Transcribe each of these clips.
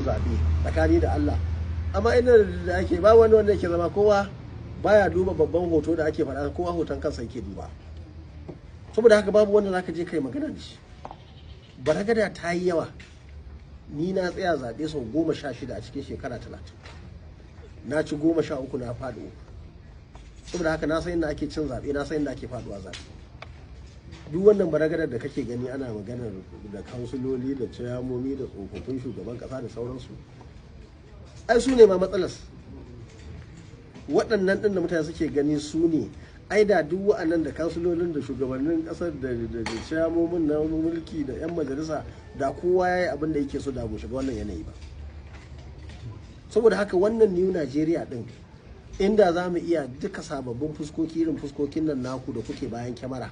Zaɓe tsakani da Allah, amma inda da ake ba wani wanda yake zama, kowa baya duba babban hoto da ake faɗa, kowa hoton kansa yake duba. Saboda haka babu wanda zaka je kai magana da shi. Baragada ta yi yawa. Ni na tsaya zaɓe sau 16 a cikin shekara 30. Na ci 13, na faɗi uku. Saboda haka na san inda ake cin zaɓe, na san inda ake faɗuwa zaɓe. Duk wannan baragadar da kake gani ana maganar da kansuloli da ciyamomi da tsofaffin shugaban ƙasa da sauransu, ai su ne ma matsalas. Waɗannan ɗin da mutane suke gani su ne. Ai da duk wa'annan da kansulolin da shugabannin ƙasar da ciyamomin na mulki da 'yan majalisa da kowa ya yi abin da yake so, da mu shiga wannan yanayi ba. Saboda haka wannan New Nigeria ɗin, inda za mu iya duka sababbin fuskoki irin fuskokin nan naku da kuke bayan kyamara,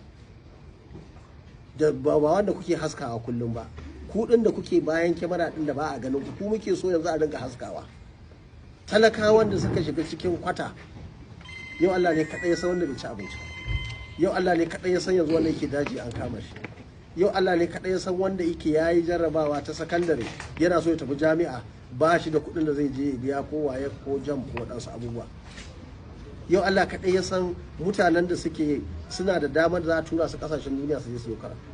da ba wanda kuke haskawa kullum ba, ku ɗin da kuke bayan kyamara ɗin da ba a ganin ku, ku muke so yanzu a dinga haskawa. Talakawan da suka shiga cikin kwata yau, Allah ne kaɗai ya san wanda bai ci abinci. Yau Allah ne kaɗai ya san yanzu wanda yake daji an kama shi. Yau Allah ne kaɗai ya san wanda yake yayi jarrabawa ta sakandare, yana so ya tafi jami'a, ba shi da kuɗin da zai je ya biya ko WAEC ko JAMB ko waɗansu abubuwa. Yau Allah kaɗai ya san mutanen da suke suna da damar da za a tura su ƙasashen duniya su je su yi karatu.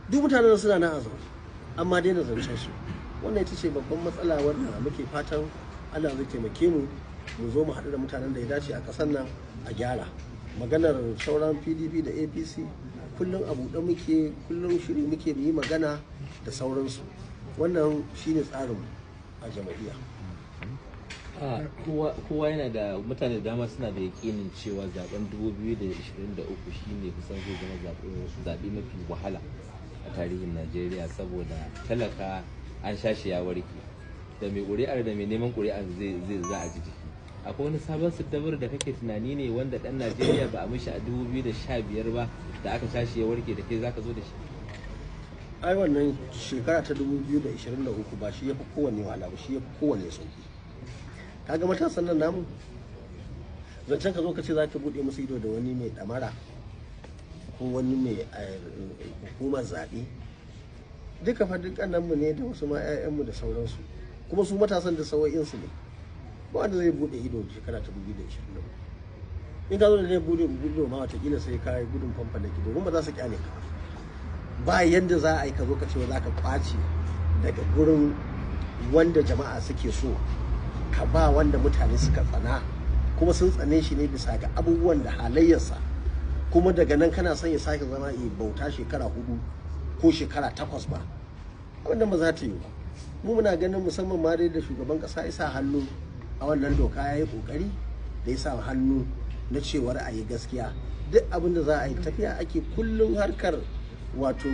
Duk mutanen da suna nan a zaune, amma daina zancen su. Wannan ita ce babban matsala wanda muke fatan Allah zai taimake mu, mu zo mu haɗu da mutanen da ya dace a ƙasar nan a gyara. Maganar sauran PDP da APC, kullum a buɗe muke, kullum shiri muke mu yi magana da sauransu. Wannan shine tsarin a jam'iyya. Kowa yana da, mutane da dama suna da yakinin cewa zaben 2023 shine kusan zai zama zaɓe mafi wahala a tarihin Najeriya, saboda talaka an sha shi ya warke, da mai ƙuri'ar da mai neman ƙuri'ar zai za a ji jiki. Akwai wani sabon siddabar da kake tunani ne wanda ɗan Najeriya ba a mishi a 2015 ba, da aka sha shi ya warke, da kai zaka zo da shi? Ai wannan shekara ta 2023 ba shi ya fi kowanne wahala ba, shi ya fi kowanne sauki. Kaga matasan nan namu, zancen ka zo ka ce za ka buɗe musu ido da wani mai ɗamara ko wani mai hukumar zaɓe, duka fa dukkanin mu ne da wasu ma 'ya'yanmu da sauransu. Kuma su matasan da sau'insu ne, ba wanda zai buɗe ido shekara ta 2023. In ka zo da zai buɗe ido ma, watakila sai ka yi gudun fanfalaki, domin ba za su kyale ka ba. Yanda za a yi ka zo ka ce za ka kwace daga gurin wanda jama'a suke so, ka ba wanda mutane suka tsana, kuma sun tsane shi ne bisa ga abubuwan da halayyarsa, kuma daga nan kana son ya sake zama yi bauta shekara 4 ko shekara 8 ba. Wannan ba za ta yi ba. Mu muna ganin, musamman ma dai da shugaban kasa ya sa hannu a wannan doka, ya yi kokari da ya sa hannu na cewar a yi gaskiya duk abin da za a yi. Tafiya ake kullum harkar wato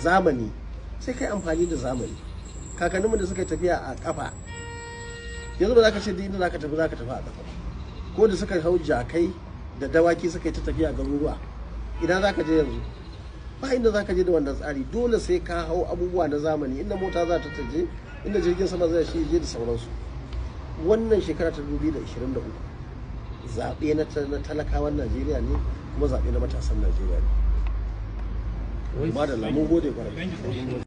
zamani, sai kai amfani da zamani. Kakanninmu da suka tafiya a kafa, yanzu ba za ka ce duk inda za ka tafi za ka tafi a kafa. Ko da suka hau jakai da dawaki suka yi ta tafiya garuruwa, ina za ka je yanzu? Ba inda za ka je da wannan tsari. Dole sai ka hau abubuwa na zamani, inda mota za ta je, inda jirgin sama zai shi je da sauransu. Wannan shekara ta 2023 zaɓe na talakawan Najeriya ne, kuma zaɓe na matasan Najeriya ne. Madalla, mun gode kwarai.